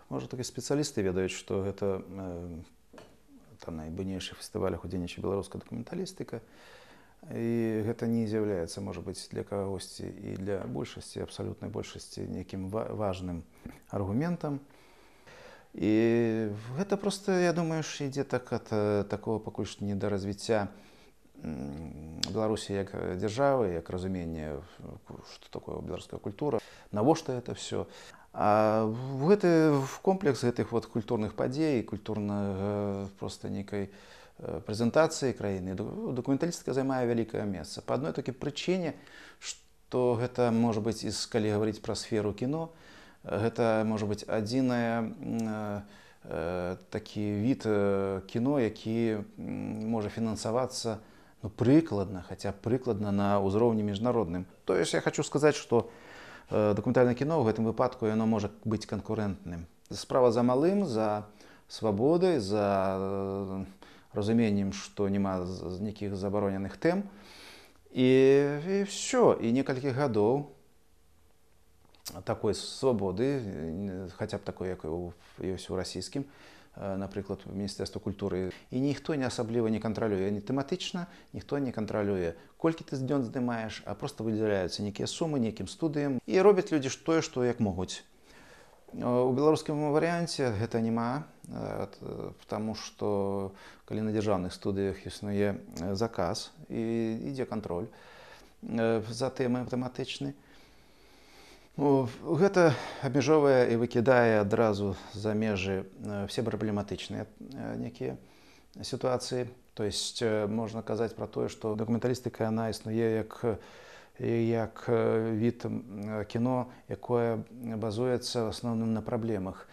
Можа, такі спецыялісты ведаюць, што гэта там найбуйнейшых фестывалях удзельнічае беларуская дакументалістыка. І гэта не з'яўляецца, можа быць, для кагосьці і для большасці, абсалютнай большасці нейкім важным аргументам. І гэта просто, я думаю, ж ідзе так ад такого пакуль што недаразвіцця Беларусі як дзяржавы, як разуменне, што такое беларуская культура, навошта это все. А в гэты в комплекс гэтых вот культурных падзей, культурна просто нейкай прэзентацыі краіны дакументалістыка займае вялікае месца. Па адной толькі прычыне, што гэта можа быць, калі гаварыць пра сферу кіно, гэта можа быць адзіная такі від кіно, які можа фінансавацца, ну, прыкладна, хаця б прыкладна на ўзроўні міжнародным. То есть я хочу сказаць, што дакументальнае кіно ў гэтым выпадку яно можа быць канкурэнтным. Справа за малым, за свабодай, за разуменнем, што няма нейкіх забароненых тэм. І всё. І некалькі гадоў такой свабоды, хаця б такой, як ёсць у расійскім, напрыклад, Міністэрства культуры. І ніхто не асабліва не кантралюе ні тэматычна, ніхто не кантралюе, колькі ты дзён здымаеш, а просто выдзяляюцца нейкія сумы нейкім студыям і робяць людзі тое, што як могуць. У беларускім варыянце гэта няма, таму што калі на дзяржаўных студыях існуе заказ і ідзе кантроль за тэмай тэматычны, гэта абмяжоўвае і выкідае адразу за межы все праблематычныя некія сітуацыі. То есть можна казаць пра тое, што дакументалістыка яна існуе як від кіно, якое базуецца в асноўным на праблемах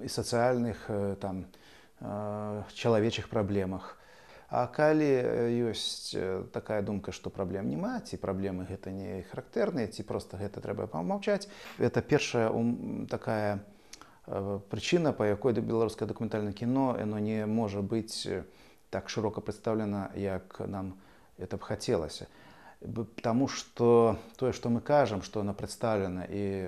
і сацыяльных, там, чалавечых праблемах. А калі ёсць такая думка, што праблем няма, ці праблемы гэта не характэрныя, ці проста гэта трэба памаўчаць, это першая такая прычына, па якой беларускае дакументальнае кіно яно не можа быць так шырока прадстаўлена, як нам это б хацелася. Таму што тое, што мы кажам, што яно прадстаўлена, і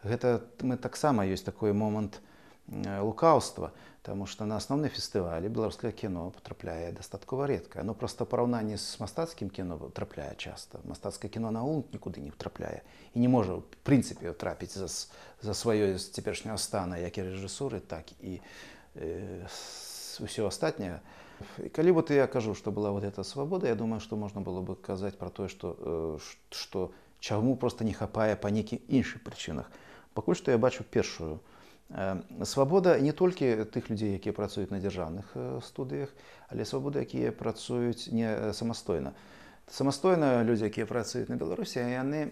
гэта мы таксама ёсць такой момант лукаўства, таму што на асноўныя фестывалі беларускае кіно патрапляе дастаткова рэдка. Оно просто ў параўнанні з мастацкім кіно трапляе часта. Мастацкае кіно наогул нікуды не трапляе і не можа ў прынцыпе трапіць за сваё з цяперашняга стана як і рэжысуры, так і ўсё астатняе. І калі вот я кажу, што была вот эта свабода, я думаю, што можна было бы казаць пра тое, што чаму просто не хапае па нейкіх іншых прычынах. Пакуль што я бачу першую. Свабода не толькі тых людзей, якія працуюць на дзяржаўных студыях, але свабода, якія працуюць не самастойна. Самастойна людзі, якія працуюць на Беларусі, яны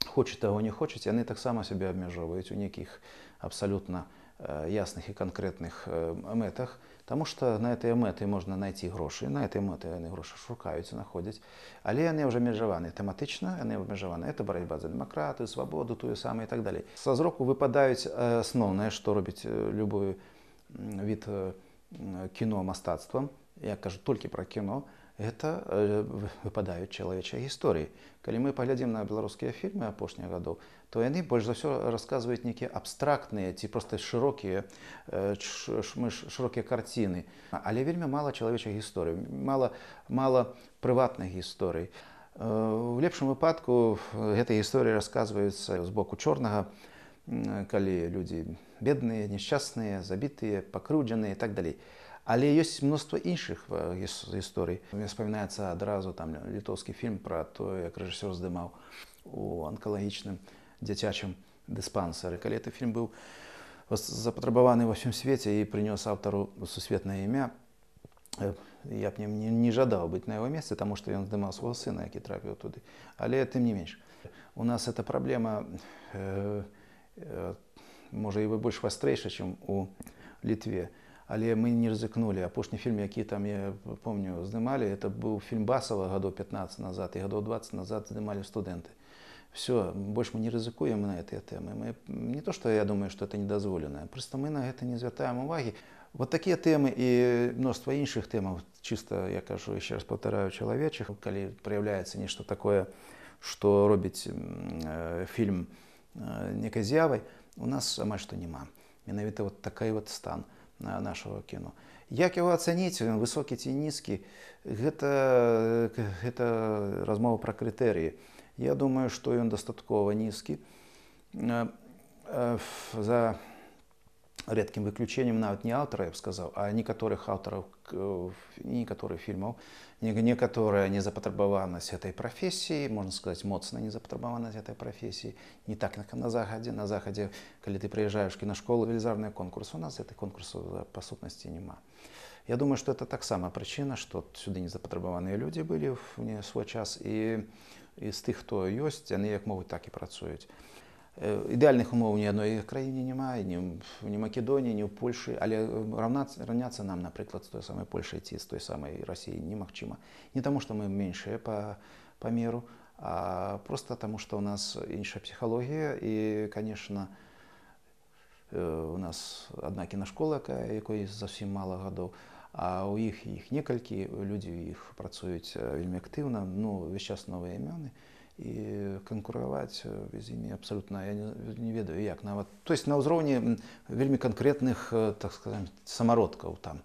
хочуць таго, не хочуць, яны таксама сябе абмяжоўваюць у нейкіх абсалютна ясных і канкрэтных мэтах, таму што на гэтыя мэты можна найти грошы, на гэтыя мэты яны грошы шукаюць, находзяць, але яны ўжо абмежаваны тэматычна, яны абмежаваны. Это барацьба за дэмакратыю, свабоду, тую самую і так далей. Са зроку выпадаюць асноўнае, што робіць любой від кіно мастацтвам, я кажу толькі пра кіно, гэта выпадаюць чалавечыя гісторыі. Калі мы паглядзім на беларускія фільмы апошніх гадоў, то яны больш за ўсё расказваюць нейкія абстрактныя ці проста шырокія карціны. Але вельмі мала чалавечых гісторый, мала прыватных гісторый. У лепшым выпадку гэтыя гісторыі расказваюцца з боку чорнага, калі людзі бедныя, несчастныя, забітыя, пакрыўджаныя і так далей. Але ёсць мноства іншых гісторый. Мне вспоминаецца адразу там літоўскі фільм пра тое, як рэжысёр здымаў у анкалагічным дзіцячым дыспансеры. Калі гэты фільм быў запатрабаваны ва ўсім свеце і прынёс аўтару сусветнае імя, я б не жадаў быць на яго месцы, таму што ён здымаў свайго сына, які трапіў туды. Але тым не менш, у нас эта праблема, можа, і больш вастрэйша, чым у Літве. Але мы не рызыкнулі. Апошні фільм, які там, я помню, здымалі, это быў фільм Басова гадоў 15 назад, і гадоў 20 назад здымалі студэнты. Всё, больш мы не рызыкуем на гэтыя тэмы. Мы, не то, што я думаю, што это недозволено, просто мы на гэта не звяртаем увагі. Вот такія тэмы і мноства іншых тэмаў, чыста, я кажу, яшчэ раз паўтараю, чалавечых, калі праяўляецца нешта такое, што робіць фільм некай з'явай, У нас амаль што няма. Менавіта вот такі вот стан нашага кіно. Як яго ацаніць, ён высокі ці нізкі, гэта размова пра крытэрыі. Я думаю, што ён дастаткова нізкі. За редким выключением нават не аўтара, я б сказаў, а некаторых аўтараў, некаторых фільмаў, некаторая незапатрабаванасць этой прафесіі, можна сказаць, моцная незапатрабаванасць этой прафесіі, не так, як на Захадзе. На Захадзе, калі ты прыязджаеш в кінашколу, велізарныя конкурсы, у нас гэтых конкурсаў па сутнасці няма. Я думаю, што это таксама прычына, што сюды незапатрабаваныя людзі былі в свой час, і з тых, хто ёсць, яны як могуць, так і працуюць. Ідэальных умоў ні адной краіне няма, ні ў Македоніі, ні ў Польшы, але раўняцца нам, напрыклад, з той самай Польшай ці з той самай Расіяй немагчыма. Не таму, што мы меншыя па памеру, а просто таму, што ў нас іншая псіхалогія і, конечно, у нас адна кінашкола, якой зусім мала гадоў, а ў іх некалькі, людзі ў іх працуюць вельмі актыўна, ну, увесь час новыя імёны. І канкураваць з імі абсалютна я не ведаю як нават, то есть на ўзроўні вельмі канкрэтных, так сказать, самародкаў там.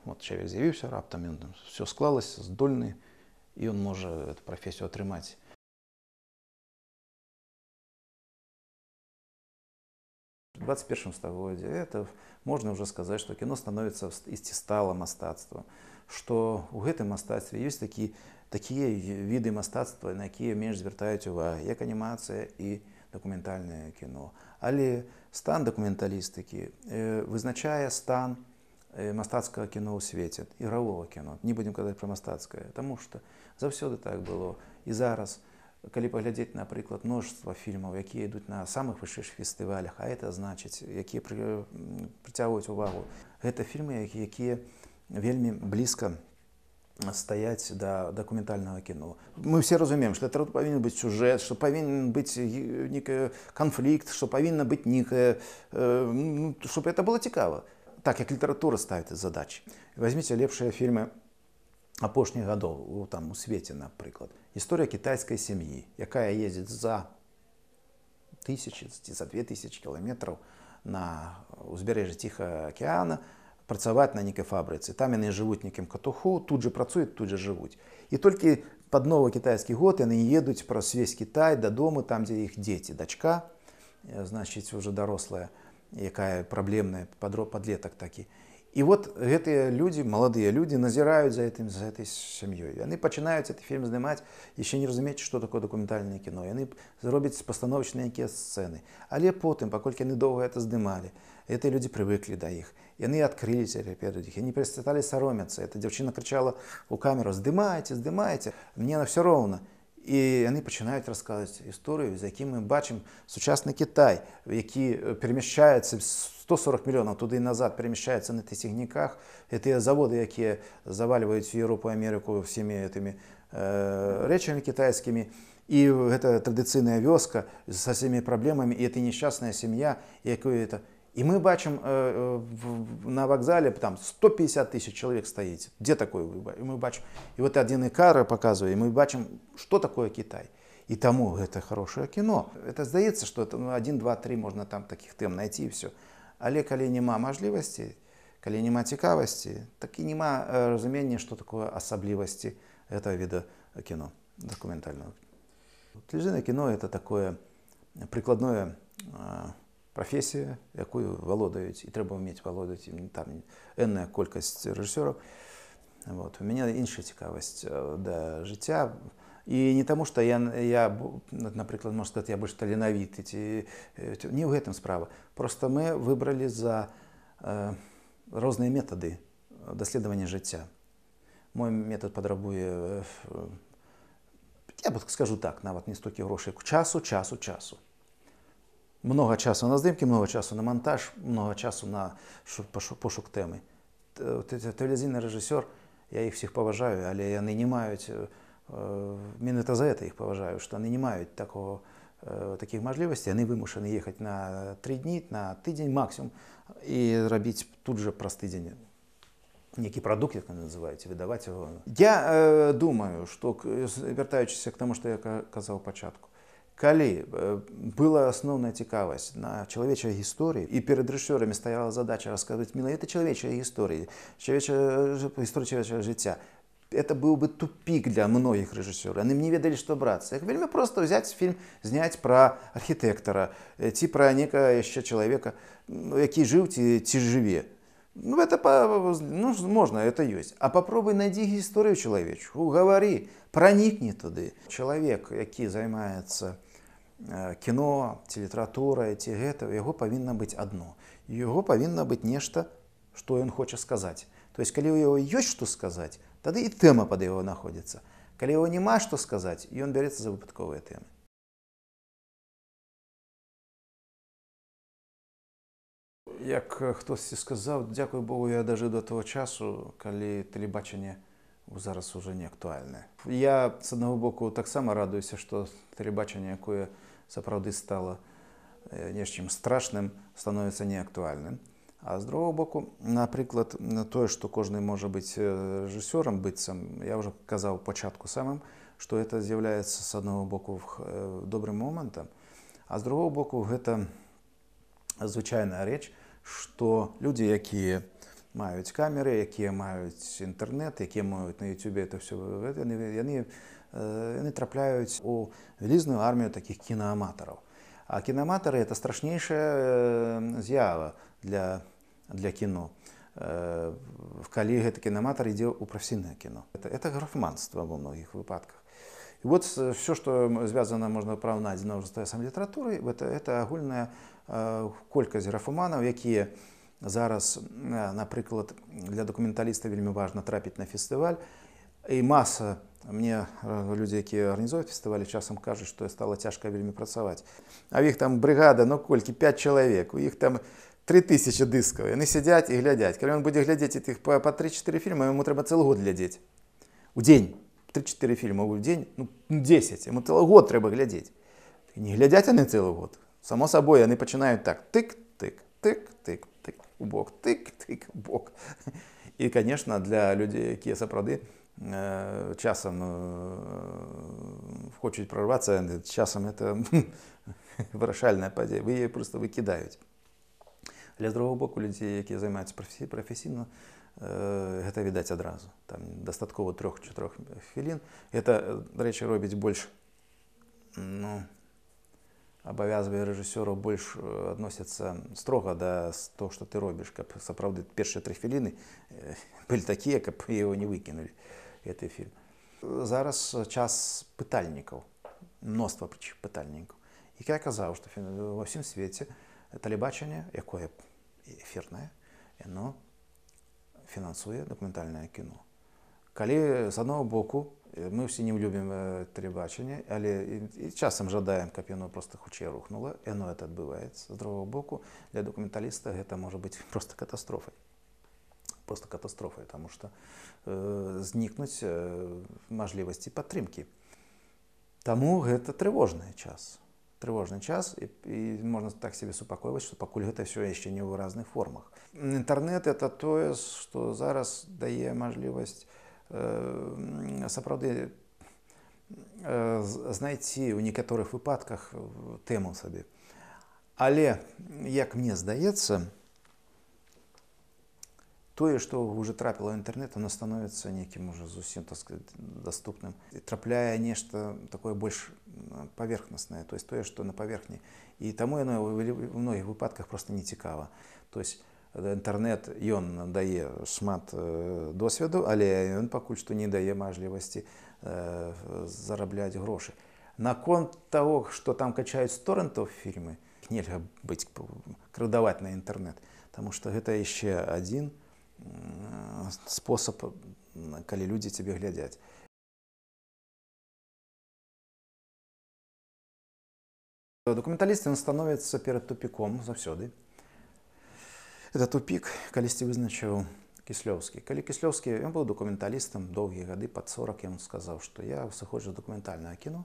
Вот чалавек з'явіўся раптам, ён там всё склалася, здольны, і ён можа эту прафесію атрымаць. В 21 стагоддзі это можна ўжо сказаць, што кіно становіцца ісці стала мастацтвам, што ў гэтым мастацтве ёсць такія віды мастацтва, на якія менш звяртаюць увагу, як анімацыя і дакументальнае кіно. Але стан дакументалістыкі вызначае стан мастацкага кіно ў свеце, ігравога кіно. Не будзем казаць пра мастацкае, таму што заўсёды так было. І зараз, калі паглядзець, напрыклад, множество фільмаў, якія ідуць на самых вышэйшых фестывалях, а это значыць, якія прыцягваюць увагу, гэта фільмы, якія вельмі блізка стаяць да дакументальнага кіно. Мы все разумеем, што это павінен быць сюжэт, што павінен быць некі канфлікт, што павінна быць некае, ну, чтоб это было цікава. Так як літаратура ставіць задачи. Возьмите лепшыя фільмы апошніх гадоў там у свеце, напрыклад. Гісторыя кітайскай сям'і, якая ездзіць за тысячи, за 2000 кіламетраў на ўзбярэжжы Ціхага акеана, працаваць на нейкай фабрыцы. Там яны жывуць нейкім катуху, тут же працуюць, тут же жывуць. І толькі пад новы кітайскі год яны едуць праз весь Кітай дадому, там, дзе іх дзеці, дачка, значыць, уже дарослая, якая праблемная, подлетак такі. І вот гэтыя людзі, маладыя людзі, назіраюць за этой сям'ёй. Яны пачынаюць гэты фільм здымаць, яшчэ не разумеюць, што такое дакументальнае кіно. Яны зробяць пастановачныя нейкія сцэны. Але потым, паколькі яны доўга это здымалі, гэтыя людзі прывыклі да іх. Яны адкрыліся перад іх, яны перасталі саромецца. Эта дзяўчына крычала ў камеру: «Здымайце, здымайце, мне на всё роўна». І яны пачынаюць расказваць гісторыю, з якім мы бачым сучасны Кітай, які перамяшчаецца 140 мільёнаў туды і назад, перамяшчаецца на тых цягніках, гэтыя заводы, якія завальваюць Еўропу і Амерыку всеми гэтымі рэчамі кітайскімі. І гэта традыцыйная вёска са всеми праблемамі, і это несчастная сям'я, якую это. І мы бачым на вокзале там 150 тысяч чалавек стаіць. Дзе такое? І мы бачым, і вот адзіны кадр паказвае, і мы бачым, што такое Кітай. І таму гэта хорошее кіно. Это здаецца, што это, ну, 1, 2, 3 можна там такіх тэм найти і всё. Але калі няма мажлівасці, калі няма цікавасці, так і няма разумення, што такое асаблівасці этого вида кіно дакументального. Тэлевізійнае кіно это такое прыкладное прафесія, якую валодаюць, і трэба ўмець валодаць там энная колькасць рэжысёраў. Вот. У мяне іншая цікавасць да жыцця. І не таму, што я, напрыклад, можна сказаць, я больш таленавіты, ці, не ў гэтым справа. Просто мы выбралі за розныя метады даследавання жыцця. Мой метад патрабуе, я б скажу так, нават не столькі грошай, як часу, часу, часу. Много часу на здымкі, много часу на монтаж, много часу на пошук тэмы. Тэлевізійны рэжысёр, я іх всіх паважаю, але яны не маюць, менавіта за это іх паважаю, што яны не маюць такіх мажлівасцей, яны вымушаны ехаць на 3 дні, на тыдзень максимум і рабіць тут же праз тыдзень некі прадукт, як яны называюць, выдаваць яго. Я думаю, што, вяртаючыся к таму, што я казаў пачатку, Калі была асноўная цікавасць на чалавечай гісторыі, і перад рэжысёрамі стаяла задача расказваць менавіта чалавечыя гісторыі, гісторыю чалавечага жыцця, это быў бы тупик для многіх рэжысёраў. Яны не ведалі, што брацца. Як вельмі проста взять фільм, зняць пра архітэктара ці пра некага яшчэ чалавека, які жыў ці жыве. Ну, это ну, можно, это есть. А попробуй найди гісторыю чалавечую, угавары, пранікні туды. Чалавек, які займаецца кіно, ці літаратурай, ці гэта, яго павінна быць адно. Яго павінна быць нешта, што ён хоча сказаць. То есть, калі ў яго ёсць што сказаць, тады і тэма пад яго находзіцца. Калі яго няма што сказаць, ён бярэцца за выпадковыя тэмы. Як хтосьці сказаў, дзякуй Богу, я дажыў до таго часу, калі тэлебачанне зараз уже не актуальнае. Я, з аднаго боку, таксама радуюся, што тэлебачанне, якое сапраўды стала нечым страшным, становіцца неактуальным. А з другого боку, напрыклад, тое, што кожны можа быць рэжысёрам, быццам, я ўжо казаў пачатку самым, што это з'яўляецца з аднаго боку добрым момантам, а з другого боку гэта звычайная рэч, што людзі, якія маюць камеры, якія маюць інтэрнэт, якія маюць на YouTube это все, яны трапляюць у вялізную армію такіх кінааматараў. А кінааматары это страшнейшая з'ява для кіно. Калі гэты кінааматар ідзе ў прафесійнае кіно. Это графманство во многіх выпадках. І вот все, што звязана, можна параўнаць зноў жа з самай літаратурай, это агульная колькасць графоманаў, якія зараз, напрыклад, для дакументаліста вельмі важна трапіць на фестываль. І маса, мне людзі, якія арганізуюць фестывалі, часам кажуць, што стала цяжка вельмі працаваць. А ў іх там брыгада, ну колькі, 5 чалавек, у іх там 3000 дыскаў. Яны сядзяць і глядзяць. Калі ён будзе глядзець іх па 3-4 фільмы, яму трэба цэлы год глядзець. У дзень. 3-4 фільмы ў дзень, ну 10, яму цэлы год трэба глядзець. Не глядзяць яны цэлы год. Само сабой, яны пачынаюць так, тык, тык, тык, тык, тык, у бок, тык, тык, у бок. І, конечно, для людзей, якія сапраўды часам хочуць прорвацца, часам это вырашальная падзея, вы яе просто выкідаюць. Але з другого боку, людзей, якія займаюцца прафесійна, гэта відаць адразу. Там дастаткова трох-чатырох хвілін. Гэта, дарэчы, робіць больш, ну, абавязвае рэжысёраў больш адносіцца строга да того, што ты робіш, каб сапраўды першыя 3 хвіліны былі такія, каб яго не выкінулі, гэты фільм. Зараз час пытальнікаў, мноства пытальнікаў. І я казаў, што ва ўсім свеце тэлебачанне, якое эфірнае, яно фінансуе дакументальнае кіно. Калі з аднаго боку мы ўсе не любім тэлебачанне, але і часам жадаем, каб яно просто хутчэй рухнула, яно это адбываецца. З другого боку, для дакументаліста гэта можа быць просто катастрофай. Просто катастрофай, таму што знікнуць мажлівасці падтрымкі. Таму гэта трывожны час. Трывожны час, і можна так сябе супакойваць, што пакуль гэта ўсё яшчэ не ў выразных формах. Інтэрнэт это тое, што зараз дае мажлівасць сапраўды знайсці ў некаторых выпадках тэму сабе. Але, як мне здаецца, тое, што ўжо трапіла ў інтэрнэт, оно становіцца нейкім уже зусім, так сказать, даступным. І трапляе нешта такое больш паверхнаснае, то есть тое, што на паверхні. І таму яно ў многіх выпадках просто не цікава. То есть інтэрнэт, ён дае шмат досведу, але ён пакуль што не дае мажлівасці зарабляць грошы. Наконт таго, што там качаюць з торрентаў фільмы, нельга быць крыўдаваць на інтэрнэт, таму што гэта яшчэ адзін спосаб, калі людзі цябе глядзяць. Дакументаліст, ён становіцца перад тупіком заўсёды. Это тупік калісьці вызначыў Кіслёўскі. Калі Кіслёўскі, ён быў дакументалістам доўгія гады, пад 40, ён сказаў, што я сыходжу з дакументальнага кіно,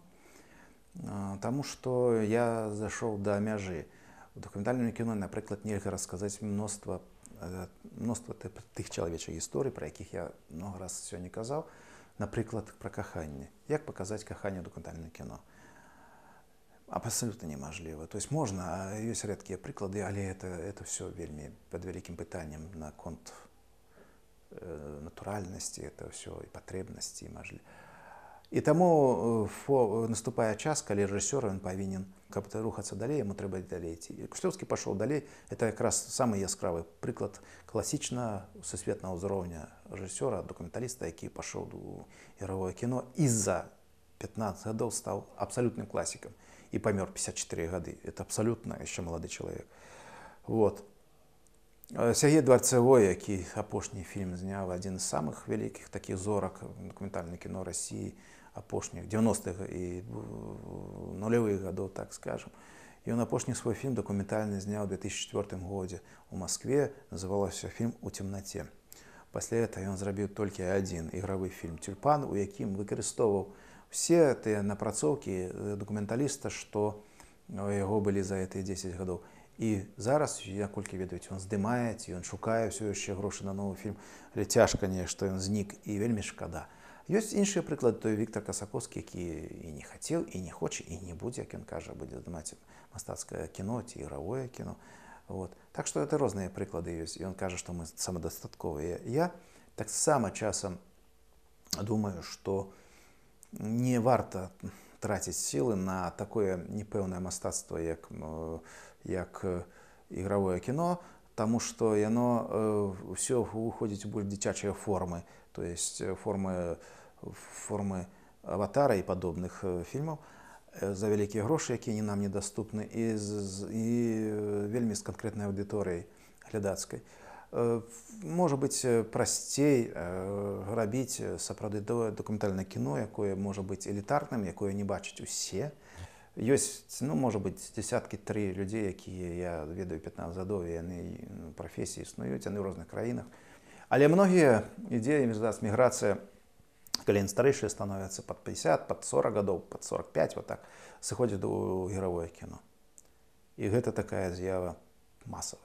таму што я зашоў да мяжы. У дакументальным кіно, напрыклад, нельга расказаць мноства тых чалавечых гісторый, пра якіх я много раз сёння казаў, напрыклад, пра каханне. Як паказаць каханне ў дакументальным кіно? Абсолютно немажліва. То есть можна, ёсць рэдкія прыклады, але это все вельмі пад вялікім пытаннем наконт натуральнасці, это все і патрэбнасці, і мажлі. І таму наступае час, калі рэжысёр ён павінен, каб рухацца далей, яму трэба далей ісці. І Куслёўскі пашоў далей, это якраз самы яскравы прыклад класічна сусветнага ўзроўня рэжысёра, дакументаліста, які пашоў у ігравое кіно і за 15 гадоў стаў абсалютным класікам і памёр 54 гады. Это абсалютна яшчэ малады чалавек. Вот. Сергей Дворцевой, які апошні фільм зняў, адзін з самых вялікіх такіх зорак дакументальнага кіно Расіі апошніх 90-х і нулявых гадоў, так скажем. Ён апошні свой фільм дакументальны зняў у 2004 годзе у Маскве, называлася фільм «У темноте». Пасля этого ён зрабіў толькі адзін ігравы фільм «Тюльпан», у якім выкарыстоўваў все тыя напрацоўкі дакументаліста, што у яго былі за гэтыя 10 гадоў. І зараз, я колькі ведаюць, ён здымае, ці ён шукае ўсё яшчэ грошы на новы фільм, але цяжка нешта, ён знік, і вельмі шкада. Ёсць іншыя прыклады, той Віктор Касакоўскі, які і не хацеў, і не хоча, і не будзе, як ён кажа, будзе здымаць мастацкае кіно ці ігравое кіно. Вот. Так што это розныя прыклады ёсць. І ён кажа, што мы самадастатковыя. Я таксама часам думаю, што не варта траціць сілы на такое непэўнае мастацтва, як ігравое кіно, таму што яно ўсё выходзіць у больш дзіцячыя формы, то есть формы аватара і падобных фільмаў за вялікія грошы, якія не нам недаступны, і вельмі з канкрэтнай аўдыторыяй глядацкай. Можа быць, прасцей рабіць сапраўды дакументальнае кіно, якое можа быць элітарным, якое не бачаць усе. Ёсць, можа быць, дзесяткі тры людзей, якія я ведаю 15 гадоў, і яны, прафесіі існуюць, яны ў розных краінах. Але многія ідзеі, зараз міграцыя, калі яны старэйшыя становяцца пад 50, пад 40 гадоў, пад 45, вот так, сыходзяць у ігравое кіно. І гэта такая з'ява масавая.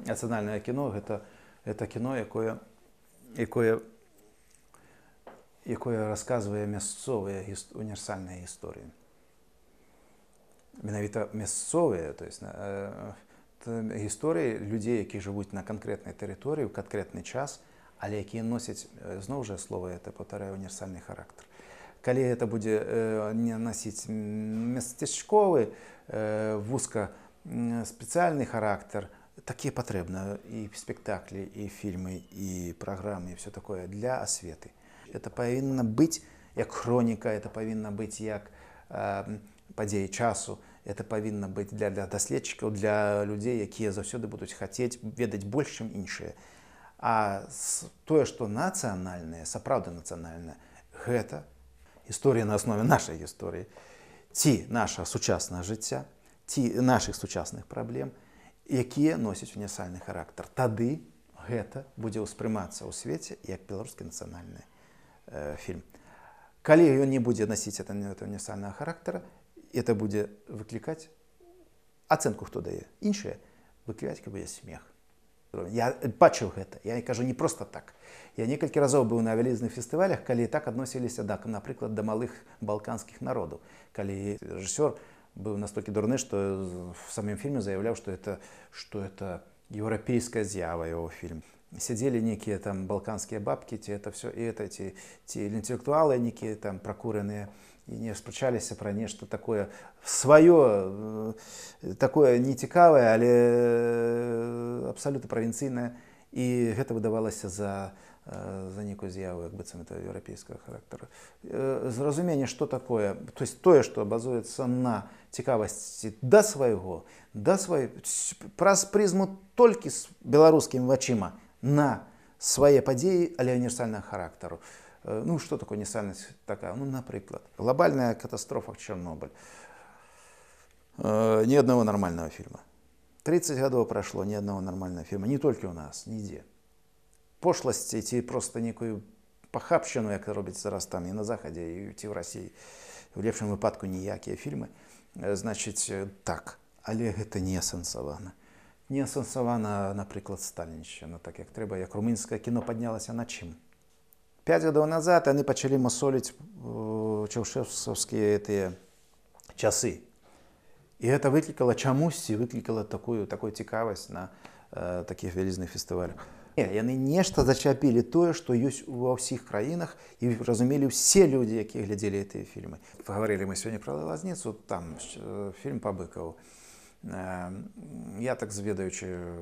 Нацыянальнае кіно гэта кіно, якое расказвае мясцовыя універсальныя гісторыі. Менавіта мясцовыя, то есть, гісторыі людзей, якія жывуць на канкрэтнай тэрыторыі ў канкрэтны час, але якія носяць, зноў жа слова это паўтараю, універсальны характар. Калі гэта будзе не насіць местачковы, вузка спецыяльны характар, такія патрэбна і спектаклі, і фільмы, і праграмы, і всё такое для асветы. Это павінна быць як хроніка, это павінна быць як падзеі часу, это павінна быць для даследчыкаў, для людзей, якія заўсёды будуць хацець ведаць больш, чым іншыя. А тое, што нацыянальнае, сапраўды нацыянальнае, гэта гісторыя на аснове нашай гісторыі, ці наша сучаснае жыцця, ці нашых сучасных праблем, якія носяць універсальны характар. Тады гэта будзе ўспрымацца ў свеце як беларускі нацыянальны фільм. Калі ён не будзе насіць это універсальнага характара, это будзе выклікаць ацэнку, хто дае. Іншае выклікаць будзе смех. Я бачыў гэта, я кажу не проста так. Я некалькі разоў быў на вялізных фестывалях, калі так адносіліся, да, напрыклад, да малых балканскіх народаў. Калі рэжысёр быў настолькі дурны, што в самім фільме заяўляў, што это еўрапейская з'ява яго фільм. Сядзелі некія там балканскія бабкі, ці это всё, і это, ці інтэлектуалы некія там пракуреныя, і не спрачаліся пра нешта такое сваё, такое нецікавае, але абсалютна правінцыйнае, і гэта выдавалася за некую з'яву, як быццам это еўрапейскага характару. Зразуменне, што такое, то есть тое, што базуецца на цікавасці да свайго, да сваёй, праз прызму толькі з беларускімі вачыма на свае падзеі, але універсальнага характару. Што такое універсальнасць такая? Напрыклад, глобальная катастрофа Чарнобыль. Ні аднаго нармальнага фільма. 30 гадоў прайшло, ні аднаго нармальнага фільма. Не толькі ў нас, нідзе. Пошласці ці проста некую пахабшчыну, як робіць зараз там і на Захадзе, і ці ў Расіі. У лепшым выпадку ніякія фільмы. Значыць, так, але гэта не асэнсавана. Не асэнсавана, напрыклад, сталіншчына, так як трэба, як румынскае кіно паднялася на чым? 5 гадоў назад яны пачалі масоліць чаўшэсаўскія тыя часы. І гэта выклікала чамусьці, выклікала такую цікавасць на такіх вялізных фестывалях. Не, яны нешта зачапілі тое, што ёсць ва ўсіх краінах і разумелі ўсе людзі, якія глядзелі гэтыя фільмы. Пагаварылі мы сёння пра Лазніцу, там фільм па Быкаву. Я так, ведаючы,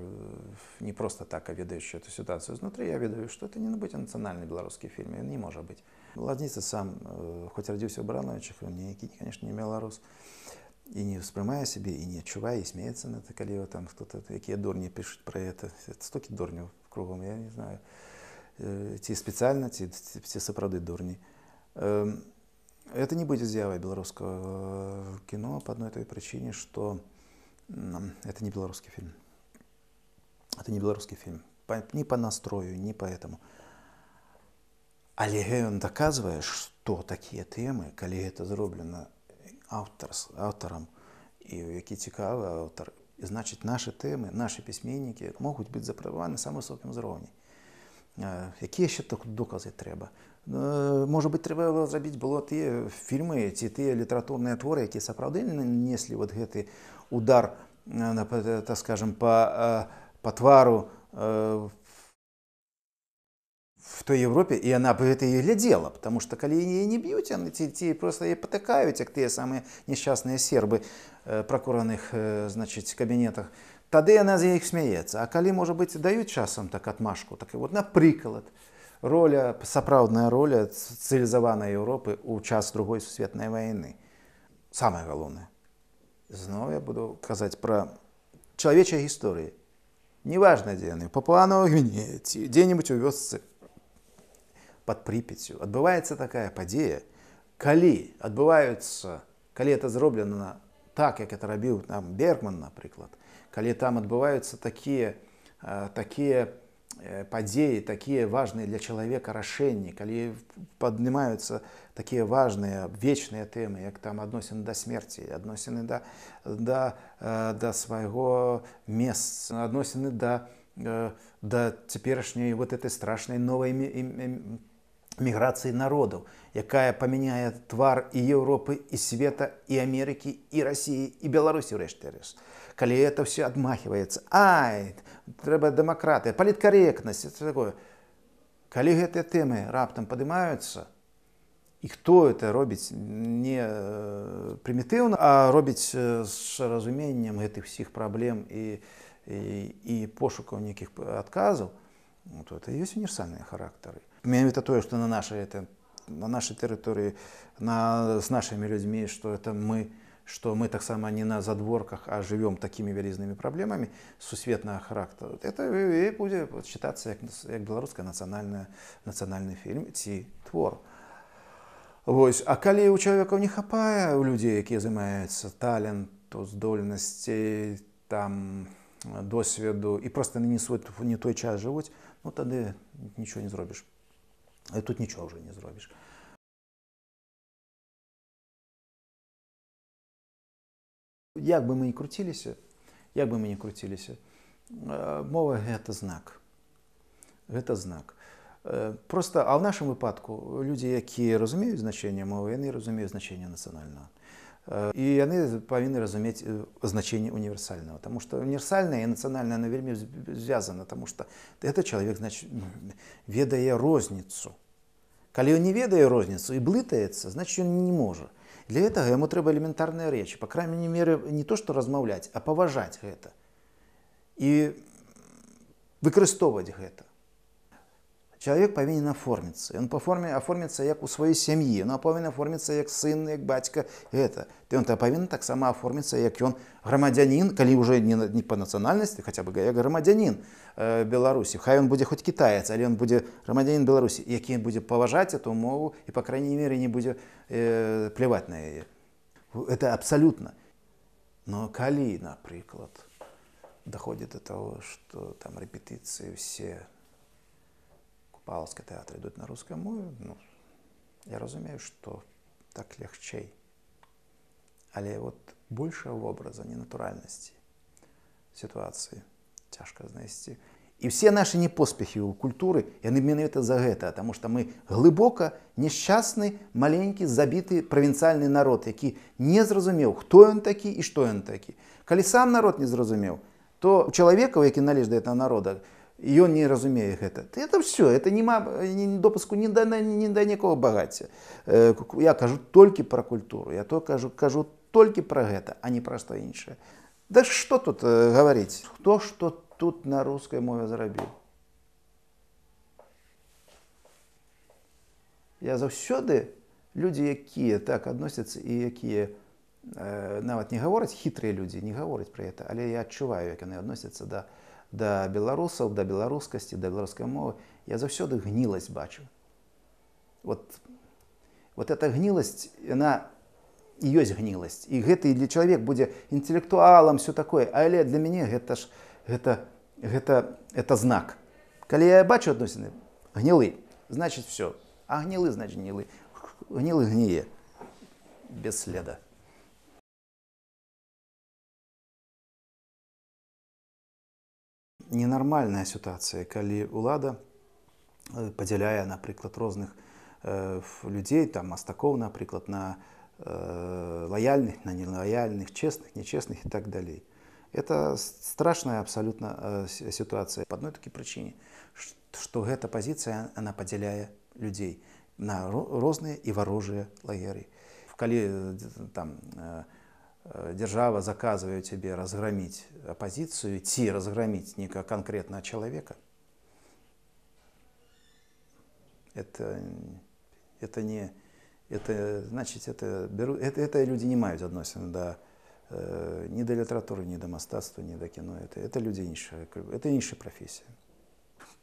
не просто так, а ведаючы эту сітуацыю знутры, я ведаю, што это не будзе нацыянальны беларускі фільм, ён не можа быць. Лазніца сам, хоць радзіўся ў Барановічах, ён ніякі, конечно, не беларус. І не ўспрымае сябе, і не адчувае, і смеецца на это, калі там кто-то, якія дурні пішуць пра это. Столькі дурняў кругом, я не знаю, ці спецыяльна, ці сапраўды дурні. Это не будзе з'явай беларускага кіно па адной той прычыне, што это не беларускі фільм. Это не беларускі фільм. Ні па настрою, ні па этому. Але ён даказвае, што такія тэмы, калі гэта зроблена аўтарам, і які цікавы аўтар, і значыць, нашы тэмы, нашы пісьменнікі могуць быць запрабаваны на самым высокім узроўні. Якія яшчэ доказы трэба? Можа быць, трэба было зрабіць было тыя фільмы ці тыя літаратурныя творы, якія сапраўды нанеслі вот гэты удар, так скажем, па твару в той Европе, і яна б гэта і глядзела, потому что калі яе не б'юць, яны ці просто яе патыкаюць, як тыя самыя несчастныя сербы пракураных, значыць, кабінетах, тады яна з іх смяецца. А калі, можа быць, даюць часам так отмашку, так і вот, напрыклад, роля, сапраўдная роля цывілізаванай Еўропы ў час Другой сусветнай вайны. Самае галоўнае. Зноў я буду казаць пра чалавечыя гісторыі. Неважна, дзе яны, Папуа-Новай Гвінеі ці дзе-небудзь у вёсцы пад Прыпяццю. Адбываецца такая падзея, калі адбываюцца, калі это зроблена так, як это рабіў там Бергман, напрыклад, калі там адбываюцца такія падзеі, такія важныя для чалавека рашэнні, калі паднімаюцца такія важныя вечныя тэмы, як там адносіны да смерці, адносіны да свайго месца, адносіны да цяперашняй вот этой страшнай новай міграцыі народаў, якая памяняе твар і Еўропы, і света, і Амерыкі, і Расіі, і Беларусі ўрэшце рэшт. Калі это все адмахиваецца, ай, трэба дэмакратыя, паліткарэктнасць, это такое. Калі гэтыя тэмы раптам падымаюцца, і хто это робіць не прымітыўна, а робіць з разуменнем гэтых всіх праблем і пошукаў нейкіх адказаў, ну, то это ёсць універсальныя характары. Менавіта тое, што на нашай тэрыторыі, з нашымі людзьмі, што это мы, што мы таксама не на задворках, а жывём такімі вялізнымі праблемамі сусветнага характару. Это і будзе чытацца як беларуская нацыянальны фільм ці твор. Вось. А калі ў чалавека не хапае, у людзей, якія займаюцца таленту, здольнасцей, там, досведу, і проста не свой, не той час жывуць, ну тады нічого не зробіш. І тут нічого вже не зробіш. Як бы мы ни круціліся, як бы мы ни круціліся, мова гэта знак. Гэта знак. Просто, а ў нашым выпадку людзі, якія разумеюць значэнне мовы, яны разумеюць значэнне нацыянальнага. І яны павінны разумець значэнне універсальнага, таму што універсальнае і нацыянальнае оно вельмі звязана, таму што гэты чалавек, значит, ведае розніцу. Калі ён не ведае розніцу і блытаецца, значит, ён не можа. Для этого яму трэба элементарныя рэчы, по крайней мере, не то што размаўляць, а паважаць гэта і выкарыстоўваць гэта. Чалавек павінен аформіцца. Ён па форме аформіцца як у сваёй сям'і, ён павінен аформіцца як сын, як бацька. Гэта. Ён павінен таксама аформіцца, як ён грамадзянін, калі ўжо не па нацыянальнасці, хаця бы як грамадзянін Беларусі. Хай ён будзе хоць кітаец, але ён будзе грамадзянін Беларусі, які будзе паважаць эту мову і, па крайней мере, не будзе пляваць на яе. Это абсалютна. Но калі, напрыклад, доходит до того, что там рэпетыцыі все Купалаўскі тэатр ідуць на рускай мове, ну, я разумею, што так лягчэй. Але вот большага вобраза ненатуральнасці сітуацыі цяжка знайсці. І все наши непоспехі ў культуры, яны менавіта за гэта, таму што мы глыбока несчастны, маленькі, забіты правінцыяльны народ, які не зразумеў, хто ён такі і што ён такі. Калі сам народ не зразумеў, то у чалавека, які належыць да этого народа, ён не разумее гэта. Это все, это няма допуску ні да некого багацця. Я кажу толькі пра культуру, я то кажу толькі пра гэта, а не пра што іншае. Да што тут гаварыць? Хто што тут на рускай мове зрабіў? Я заўсёды людзі, якія так адносяцца і якія нават не гавораць, хітрыя людзі не гавораць пра гэта, але я адчуваю, як яны адносяцца да беларусаў, да беларускасці, да беларускай мовы. Я заўсёды гніласць бачу. Вот эта гніласць, яна і ёсць гніласць. І гэты для чалавек будзе інтэлектуалам, все такое, але для мяне гэта ж это знак. Калі я бачу адносіны гнілы, значит все. А гнілы, значит гнілы. Гнілы гніе без следа. Ненармальная сітуацыя, калі ўлада падзяляе, напрыклад, розных людзей, там мастакоў, напрыклад, на лаяльных, на нелаяльных, честных, нечестных и так далей. Это страшная абсолютно ситуация. По одной такой причине, что эта позиция, она поделяет людей на розные и ворожие лагеры. Калі там держава заказывает тебе разгромить оппозицию, ці разгромить некого конкретного человека, это не, это значит, это люди не маюць адносін да ні да літаратуры, ні да мастацтва, ні да кіно. Это людзі іншая, это іншая прафесія.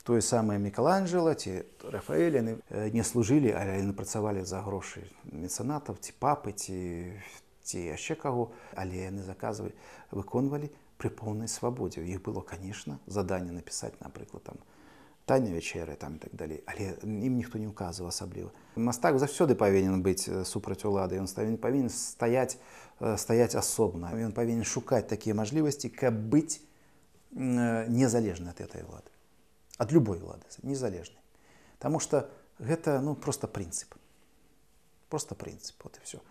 Тое самае Мікеланджела ці Рафаэль, яны не служылі, але яны працавалі за грошы мецэнатаў, ці папы, ці яшчэ каго, але яны заказвалі, выконвалі пры поўнай свабодзе. У іх было, конечно, заданне напісаць, напрыклад, там «Тайна вячэры» там і так далей, але ім ніхто не ўказваў асабліва. Мастак заўсёды павінен быць супраць улады, ён павінен стаяць асобна, ён павінен шукаць такія мажлівасці, каб быць незалежны ад этой улады, ад любой улады, незалежны. Таму што гэта, ну, просто прынцып. Просто прынцып, вот і всё.